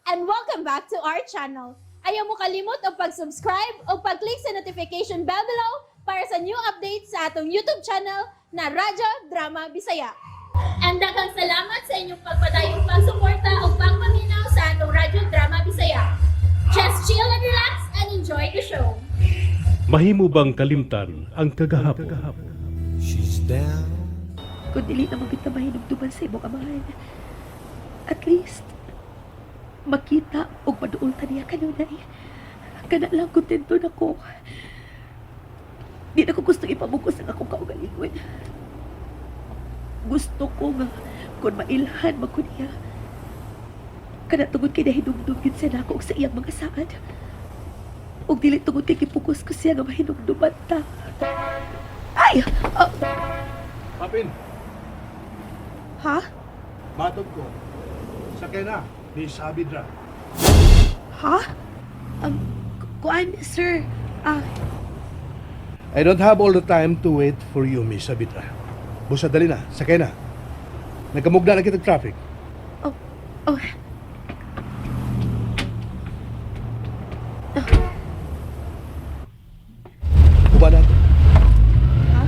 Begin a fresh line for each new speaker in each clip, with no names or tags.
And welcome back to our channel. Ayaw mo kalimot og pag-subscribe o pag-click sa notification bell below para sa new updates sa atong YouTube channel na Radyo Drama Bisaya. And daghang salamat sa inyong pagpadayong pagsuporta o pagpaminaw sa atong Radyo Drama Bisaya. Just chill and relax and enjoy the show.
Mahimo bang kalimtan ang kagahapon?
She's down.
Kung dili na magit na mahinumduman sa imong amahan. At least, makita og maduol ta niya kanunay. Kana lang kontento na ko. Di na ko gusto ipamugos ang akong kaugalingon. Gusto ko nga kung mailhan man ko niya. Kana tungod kay nahinumdum gyud siya nako og sa iyang mga saad. Ug dili tungod kay gipugos ko siya nga mahinumduman ta. Ay! Ah,
Papin,
ha?
matod ko. Sakay na, ni Sabidra.
Ha? Kuan, sir. Ah,
I don't have all the time to wait for you, Miss Sabidra. Busa dali na, sakay na. Nagkamugna na kitag traffic.
Oh, oh.
Uba na ako.
Ha?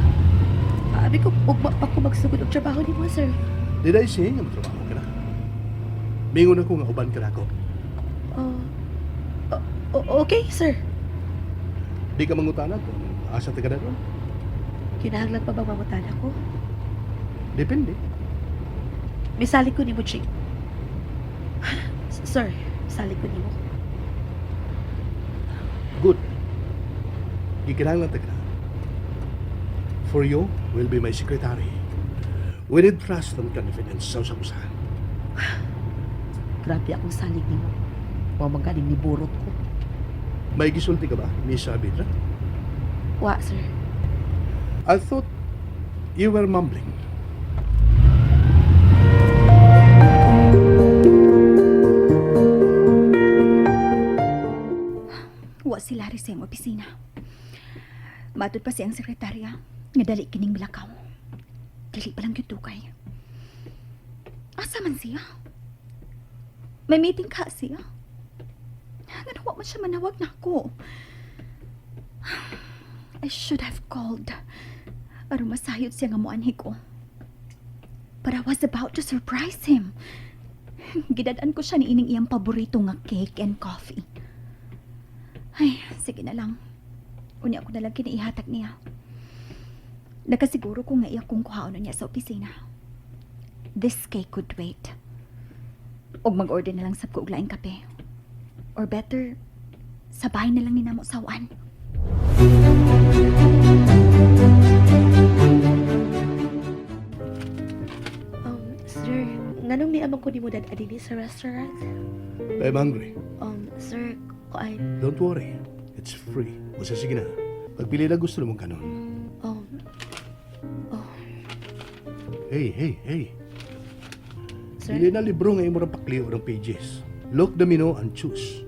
Abi ko, ugma pa ko magsugod og trabaho nimo, sir.
Did I say nga matrabaho ka na? Mingon ako nga uban ka na ako.
Oh, okay, sir.
Di ka mangutana kung asa ta ka na doon.
Kinahanglan pa bang mamutana ko?
Depende.
Misali ko nimo, Chick. Sir, misali ko nimo.
Good. Gikinahanglan ta ka na. For you will be my secretary. We need trust and confidence sa usang-usahan.
Grabe akong salig nimo. Wa man ganing niburot ko.
May gisulti ka ba, Miss Sabidra?
Wa, sir.
I thought you were mumbling.
Wa si Larry sa iyang opisina. Matod pa siyang sekretarya nga dali kining milakaw. Dili pa lang gyud dugay. Asa man siya? May meeting ka siya? Ngano wa man siya manawag nako? I should have called. Aron masayod siya nga moanhi ko. But I was about to surprise him. Gidad-an ko siya niining iyang paborito nga cake and coffee. Ay, sige na lang. Unya ko na lang kiniihatag niya. Nakasiguro ko nga iya kong kuhaon niya sa opisina. This cake could wait. Og mag-order na lang sab ko og laing kape. Or better, sabay na lang ni namo sawan.
Sir, nganong niamang ko nimo dad adini sa restaurant?
I'm hungry.
Sir, kuan,
Don't worry. It's free. Basta sige na. Pagpili na gusto mong kanon.
Oh,
Hey, hey, hey.
Sir.
Dili na libro nga imo ra pakliyo ng pages. Look the menu and choose.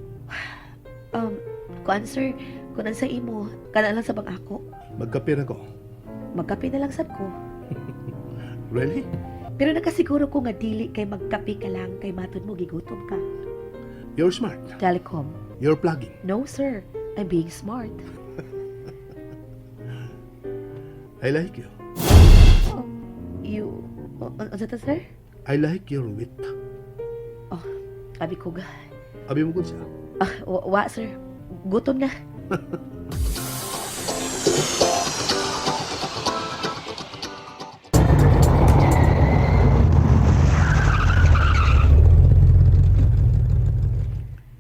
Kuan sir, kunan sa imo, kana lang sa bang ako.
Magkape na ko.
Magkape na lang sad ko.
Really?
Pero nakasiguro ko nga dili kay magkape ka lang kay matod mo gigutom ka.
You're smart.
Telecom.
You're plugging.
No sir, I'm being smart.
I like you.
You unsa ta sir?
I like your wit.
Oh, abi ko ga.
Abi mo kun siya.
Ah, wa sir. Gutom na.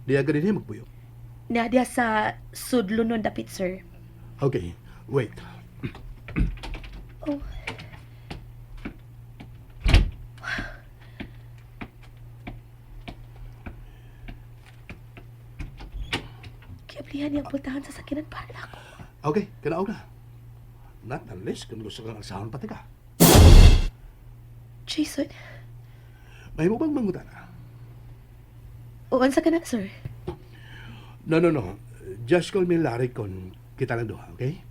Di agad din magpuyo.
Na diya sa sudlonon dapit sir.
Okay, wait.
Oh. Kiablihan niyang pultahan sa sakinan para nako.
Okay, kanaog na. Not unless kung gusto kang alsahon pati ka.
Jason,
May mo bang mangutana?
o unsa ka na sir?
No, no, no. Just call me Larry kung kita lang duha, okay?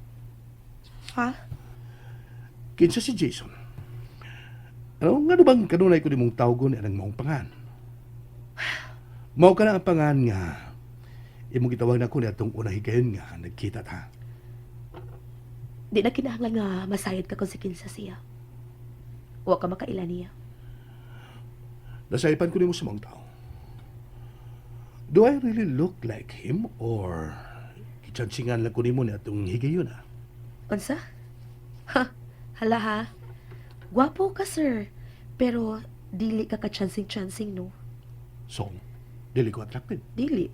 Ha?
Kinsa si Jason? Ano nga bang kanunay ko nimong tawgon anang maong pangan? Mao ka na ang pangan nga imong gitawag na ko ni atong unang higayon nga nagkita ta.
Di na kinahanglan nga masayod ka kung si kinsa siya. Wa ka makaila niya.
Nasaypan ko nimo sa mga tao. Do I really look like him or gitsansingan lang ko nimo ni atong higayon ah?
Unsa? Ha, hala ha. Gwapo ka, sir. Pero dili ka ka-chancing-chancing, no?
So, dili ko attracted.
Dili.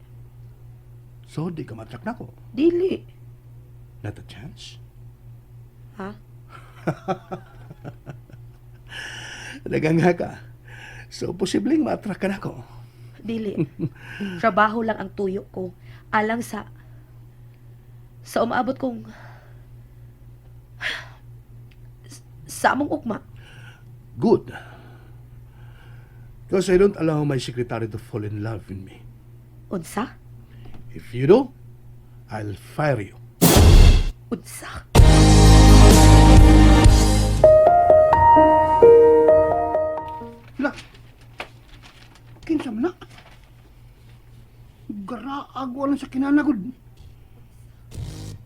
So, di ka ma-attract nako.
Dili.
Not a chance.
Ha?
Naganga ka. So, posibleng ma-attract ka nako.
Dili. Trabaho lang ang tuyo ko. Alang sa umaabot kong sa among ugma.
Good. Because I don't allow my secretary to fall in love with me.
Unsa?
If you do, I'll fire you.
Unsa?
La. Kinsa man na? Garaag wala sa kinanagod.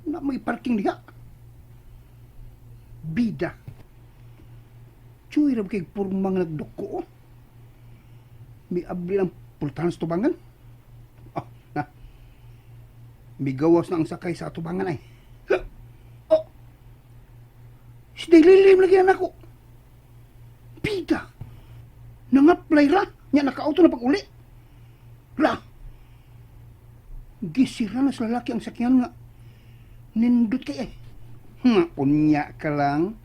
Na may parking diha. Bida. Chuy ra kay purmang nagduko, oh. May abli ang pultahan sa tubangan. Oh, na. Migawas na ang sakay sa tubangan ay. Huh? Oh. Si Daylilim lagi na nako. Bida. Nangaplay ra. Nya naka-auto na pag-uli. La. Gisira na sa lalaki ang sakyan nga. Nindot kay eh. Unya ka lang.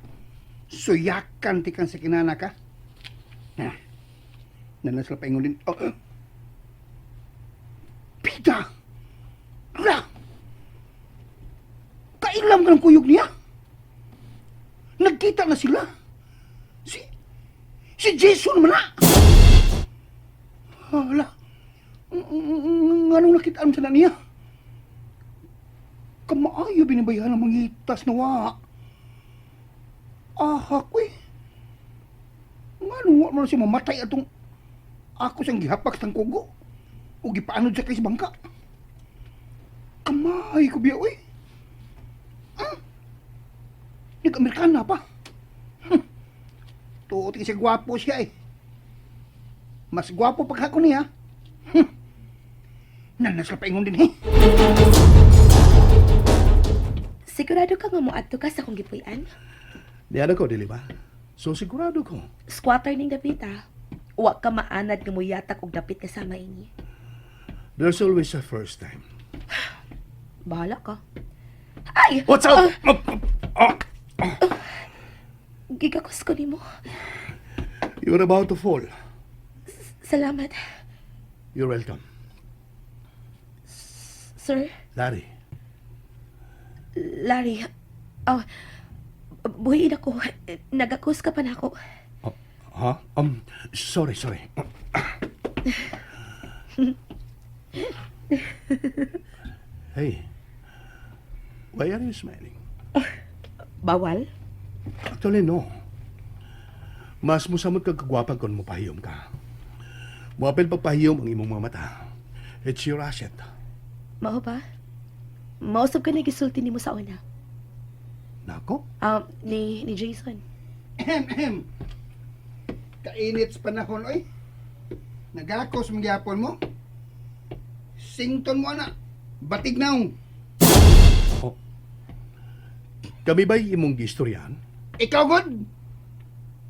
Suyakan ti kang sakinana ka. Na. Nalang sila paingon din. Oh. Pita! La! Kailam ka ng kuyog niya? Nagkita na sila. Si Jason man na! Hala. Nganong nakitaan sa na niya? Kamaayo binabayahan ang mangitas na wa. Ahak, uy. Nganong wa man siya mamatay atong ako siyang gihapak sa kugo. O gipaanod siya kay sa bangka. Kamay ko biya, uy. Nag-Amerikana pa. Tuot siya gwapo siya eh. Mas gwapo pagka ko niya. Nanas ka paingon din eh.
Sigurado ka nga moadto ka sa akong gipuy-an?
Di ko, dili ba? So, sigurado ko.
Squatter ning dapit ah. Wa ka maanad nga moyatak og dapit kasama ini.
There's always a first time.
Bahala ka. Ay!
What's up?
Gigakos ko nimo.
You're about to fall.
Salamat,
You're welcome.
sir.
Larry,
Larry. Oh, buhiin ako. Nagakos ka pa na ako.
Oh, huh? Sorry, sorry. Hey, why are you smiling?
Bawal?
Actually, no. Mas musamot kag kagwapa kung mupahiyom ka. Muapil pagpahiyom ang imong mga mata. It's your asset.
Mao ba? Mausap ka na gisulti nimo sa una.
Nako?
Ni Jason.
Ahem, ahem. Kainit sa panahon, oy. Nagakos mong gyapon mo. Sington mo ana. Batig naong.
Oh. Kami ba'y imong giistoryahan?
Ikaw god.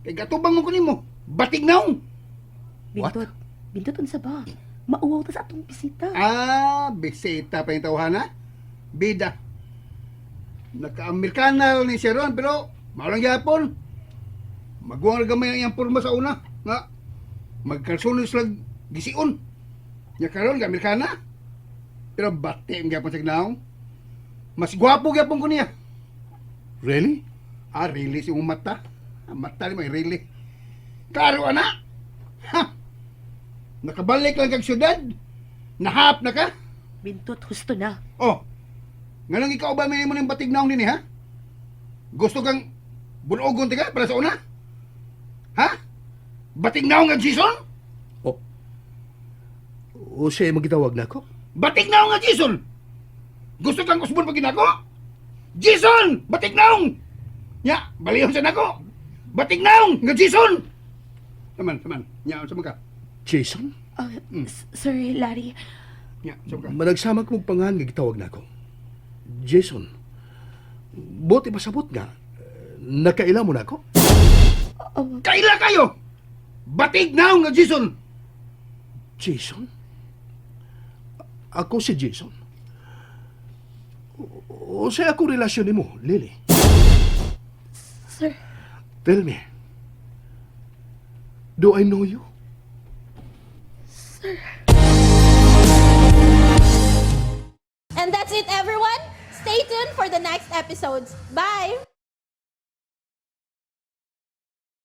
Kay gatubang mo ko nimo. Batig naong.
What?
Bintot. Bintot unsa ba? Mauwaw ta sa atong bisita.
Ah, bisita pa yung tawhana. Bida. Naka-Amerikana ni siya ron, pero malang gyapon. Maguwang gamay ang iyang porma sa una. Nga, magkalsunos sila gisiun. Nya karon ga Amerikana. Pero bati ang gyapon sa ginaong. Mas gwapo gyapon ko niya.
Really?
Ah, really si imong mata. Ang mata ni may really. Klaro ana. Ha. Nakabalik lang kag syudad. Nahap na ka.
Bintot husto na.
Oh. Nganong ikaw ba may mo ng batig naong dinhi ha? Gusto kang bulogon tika para sa una? Ha? Batig naong ang season?
Oh. O siya magitawag nako?
Batik naong nga Jason! Gusto kang usbon pag ginako? Jason! Batik naong! Nya, baliyon sa nako! Batik naong nga Jason! Saman, saman. Nya, sama ka.
Jason?
Sir Larry,
Nya, sama ka.
Managsamag mong pangan nga gitawag nako. Jason. Buti pasabot nga. Nakaila mo nako?
Kaila kayo! Batig naong nga Jason!
Jason? Ako si Jason. O sa ako relasyon nimo, Lily?
Sir,
Tell me. Do I know you?
And that's it, everyone. Stay tuned for the next episodes. Bye!